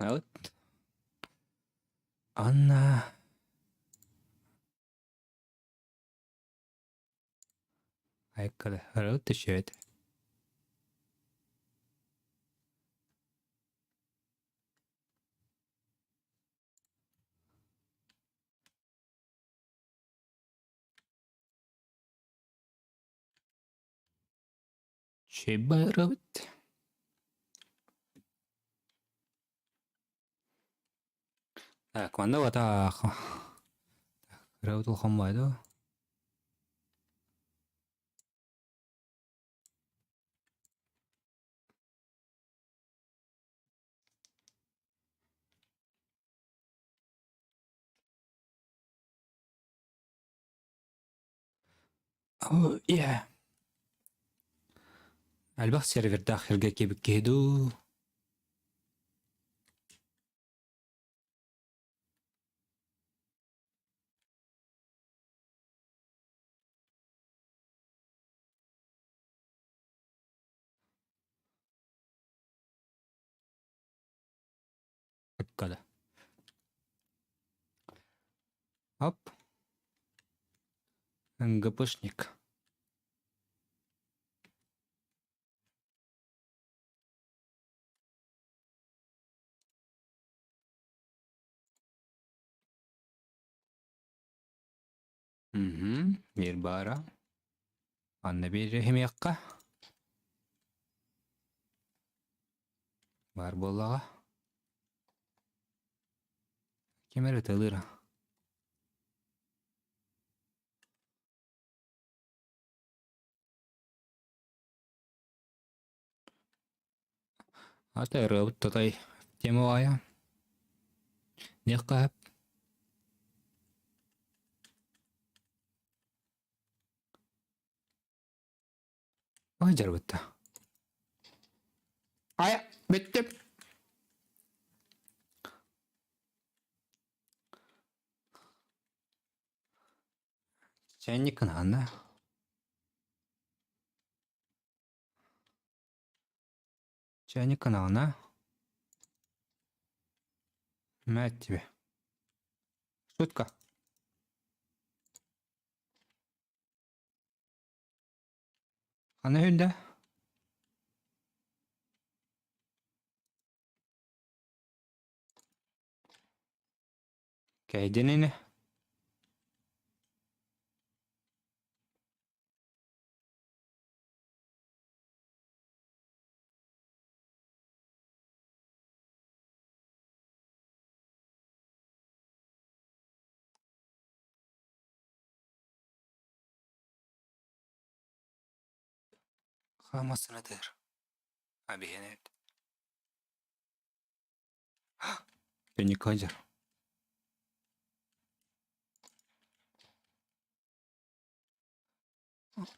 Вот. Анна Айкада түшөт. Чебарабыт. Так, манна батаах. Кыра улахан баайда. Oh, yeah. Элбэх сервердаах сиргэ киирбит киһи дуу? Ыккада. Оп. НГПшник. Мгм. Биир баара. Анна биир иһимиэххэ. Баар буоллаҕа. Ким эрэ ыталыыр. Ата ырыабыт татай тема баайа. Диэххэ сөп. Ой дьарбытта. Ай, бүттүм. Чайник гынаҕын да? Чайник гынаҕын а? Мать тебе. Шутка. Ханна үһүндэ? Кэйдин ини. Хаамассына тыыр. Абиһэнэт. Пеникадер.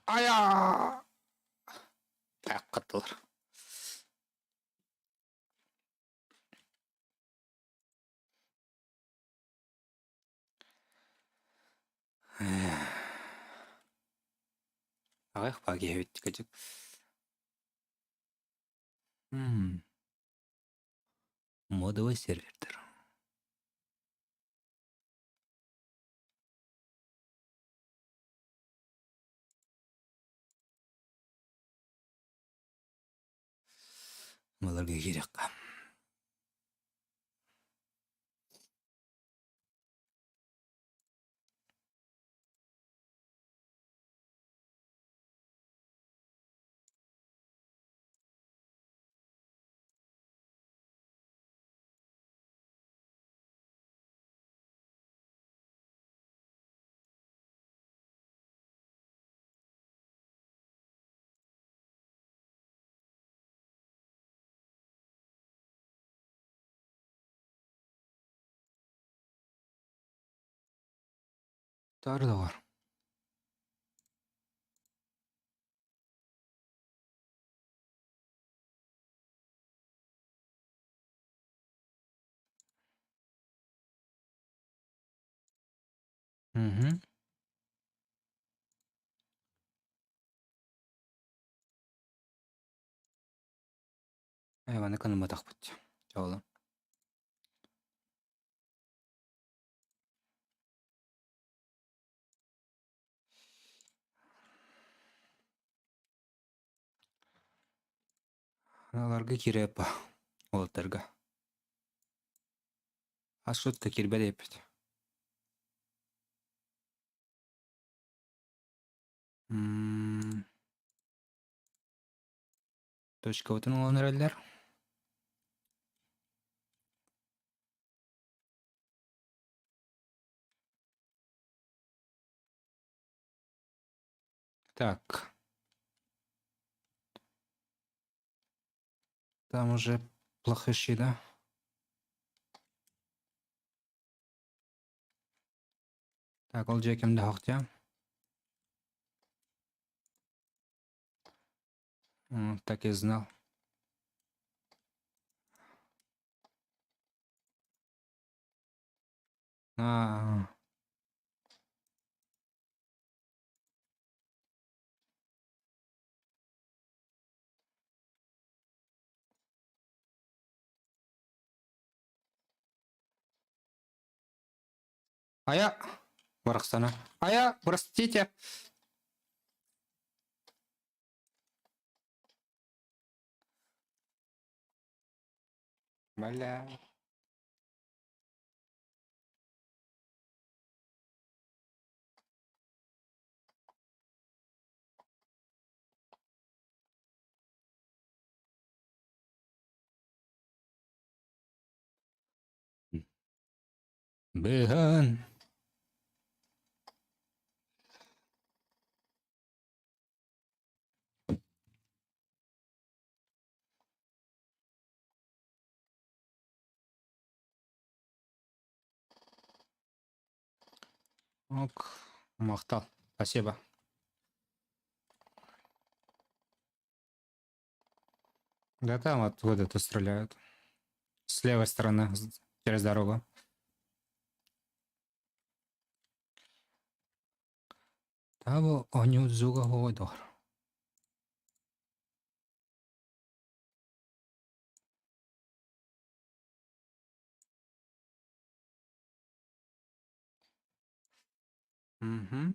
Айа! Аяққаттылар. Аҕыйах баа киһи эбит кырдьык. Модовый сервердэр. Маларга киириэххэ. Тары доҕор. Мгм. Ээ, маны кынымматахпыт. Чоолун. Аналарга киирэппа уолаттарга. Ашотка киирбэт эппит. Точкабытын ылан эрэллэр. Так. Там уже плохиши, да? Так, ол дьиэ ким да охтя. Так и знал. А. Айа, барахсана. Айа, простите. Бля. Быһан. Ок, махтал. Спасибо. Да там откуда-то стреляют. С левой стороны, через дорогу. Таво оню зуга хоодор. Угу.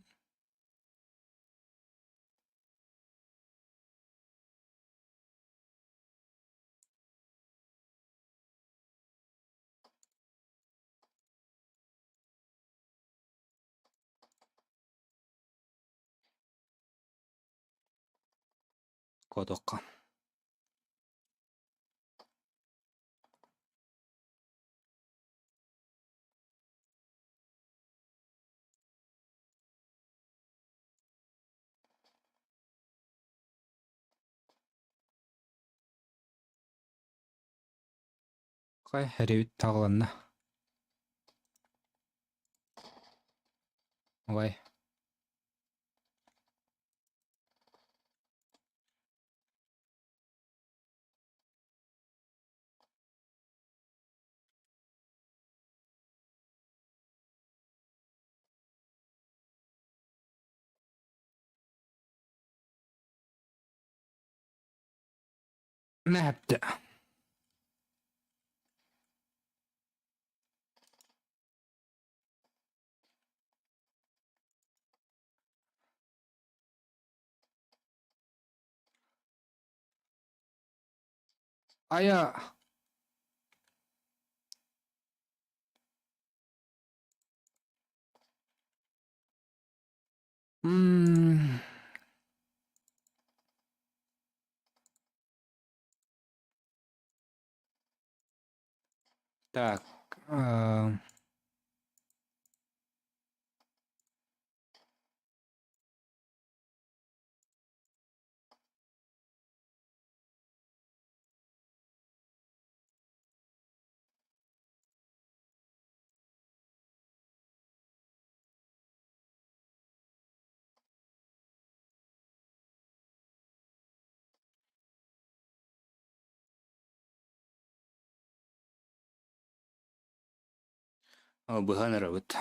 Кодокка. Хай хэрэбит таҕыланна. Ой. نبدأ. Ая. М. Так. Быһан эрэбит.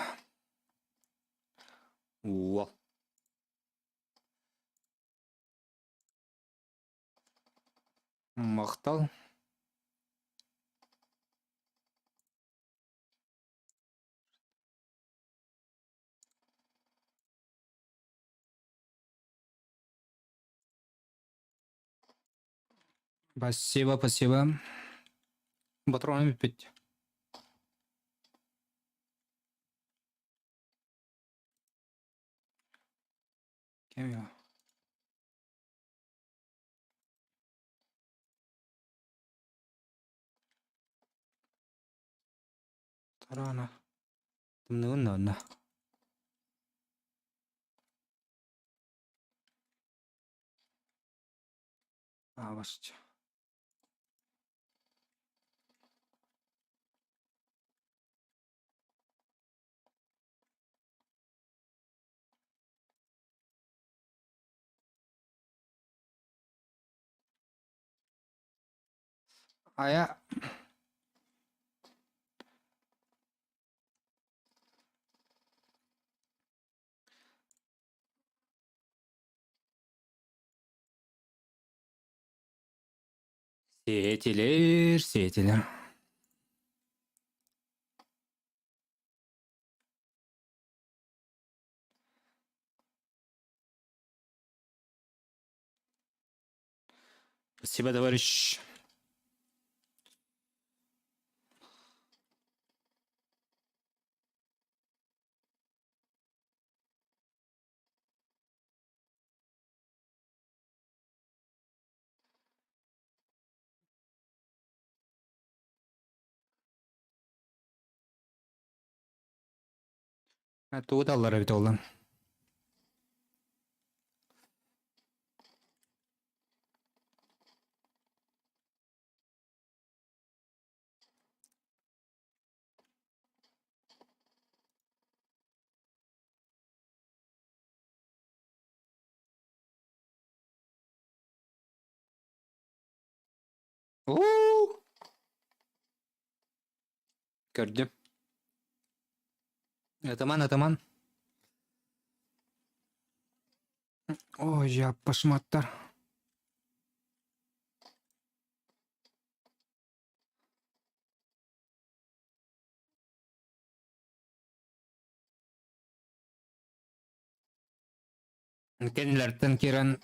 Уол. Махтал. Спасибо, спасибо. Ботуруонум бүппүт. Кем Тарана. Тымныгын да онно. Аабасча. Айа Сиэтилэр, сиэтилэр. Спасибо, товарищ. Тугу таллар эбит ол? Уу! Көрдүм. Атаман, атаман. Ой, жаппашматтар. Кинилэртэн киирэн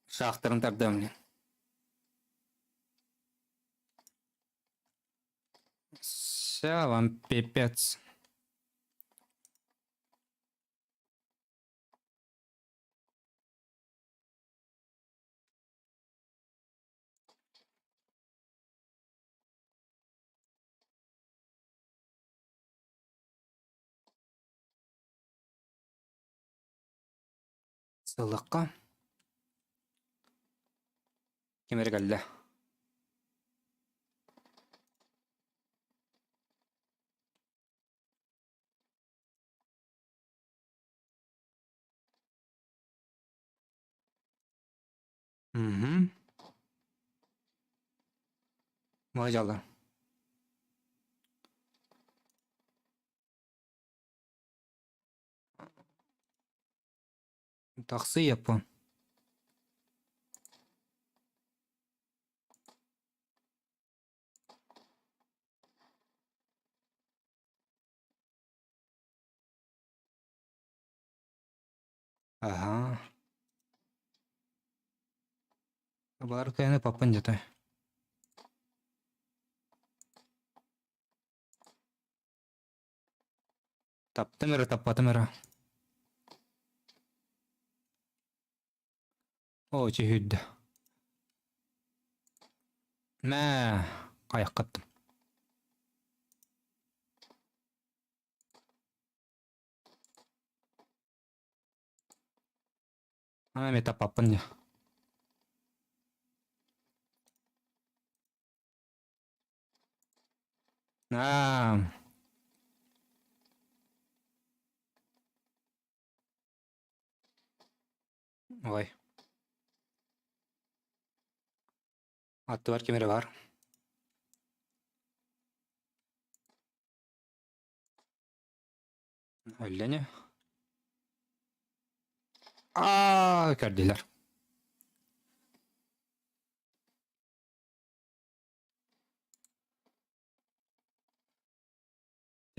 шахтарын тардыам диэн. Всё, вам пипец. Сылыкка ким эрэ кэллэ. Мгм. Мадьалар. Тахсыы Япон. Аһаа. Баар кыайаны паппын дьэтэй. Таптым эрэ, таппатым эрэ. Оо, чүһүйдэ. Мээ, айаххаттым. Ана эмиэ таппаппын дии. Аа. Ой. Аттыбар ким эрэ баар. Өллө ини. Аа, көрдүлэр.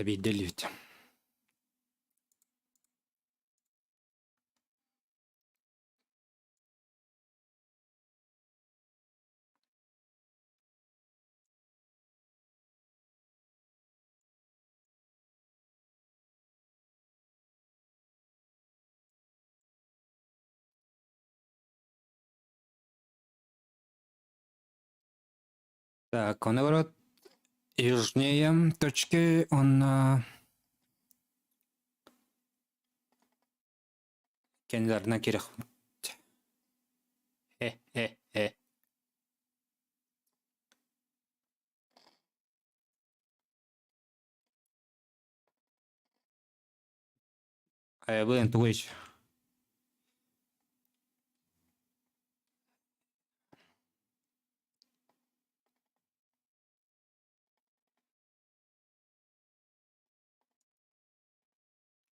Биирдэ өллүбүт. Так, он наоборот южнее точки, он кенлерine кирих. Хе-хе-хе. Айабын тугуй.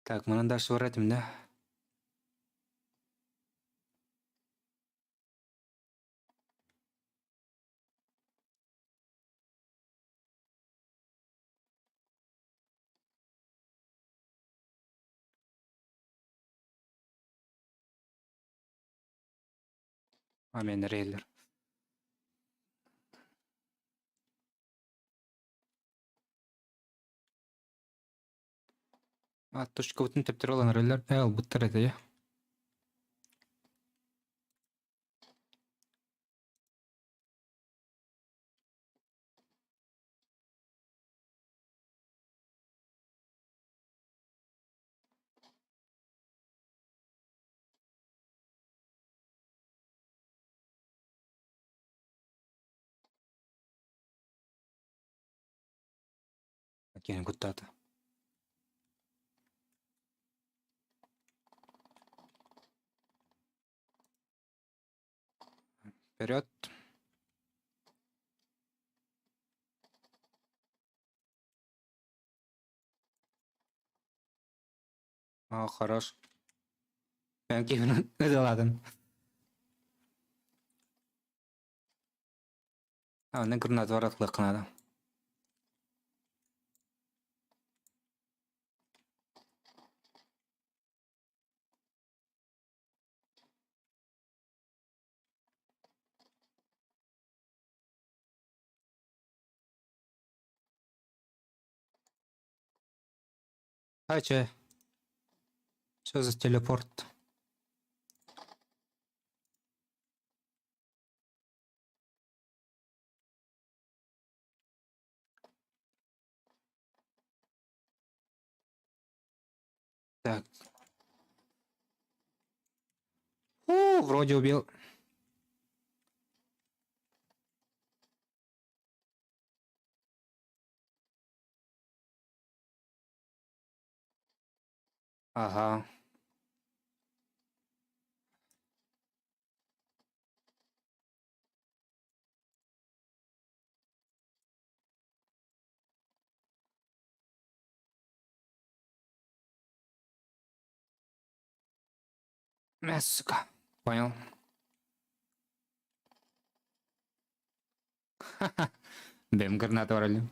Так, манан дальше баратым да? Амен рейлер. А, точка бүтүн тептер olan рейлер. Эл, буттар это я. Киэн куттаата. Вперед. О, хорош. Мен киһин ыдыладым. А, на гранат варатлык надо. А че? Что за телепорт? Так. О, вроде убил. Ага. Сука. Понял. Ха-ха. Бэм гранату варали.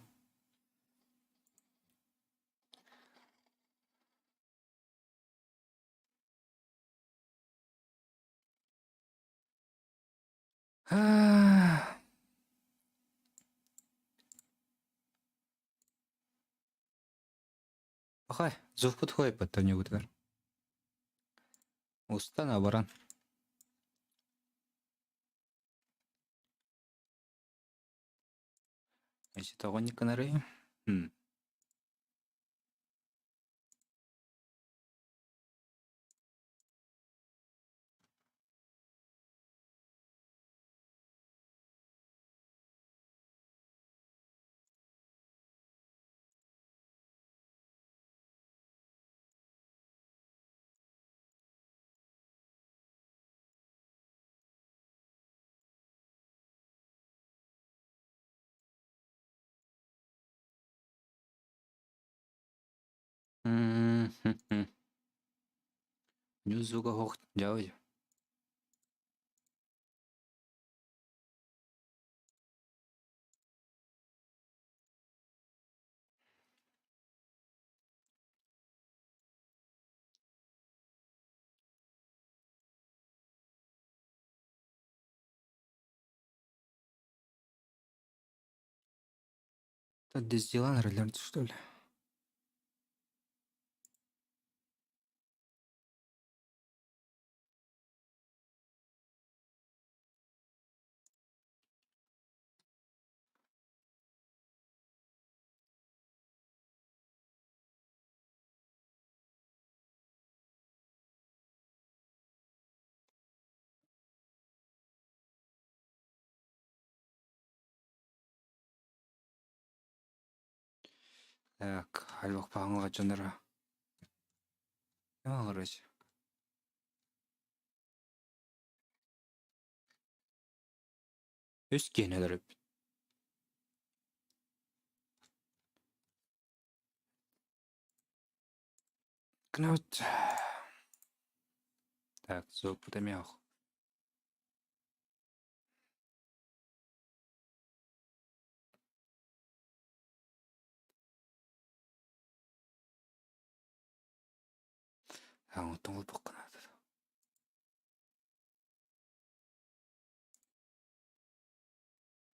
Пахай, зув подходит под не Устана баран. Значит, того не канары. Нюзуга хох жауж. Это дела что ли? Так, альбах дьонноро. Короче. Үс киһини өлөрүппүт. Гынабыт. Так, звукпут эмиэ ох. Оттон булбуккун аата.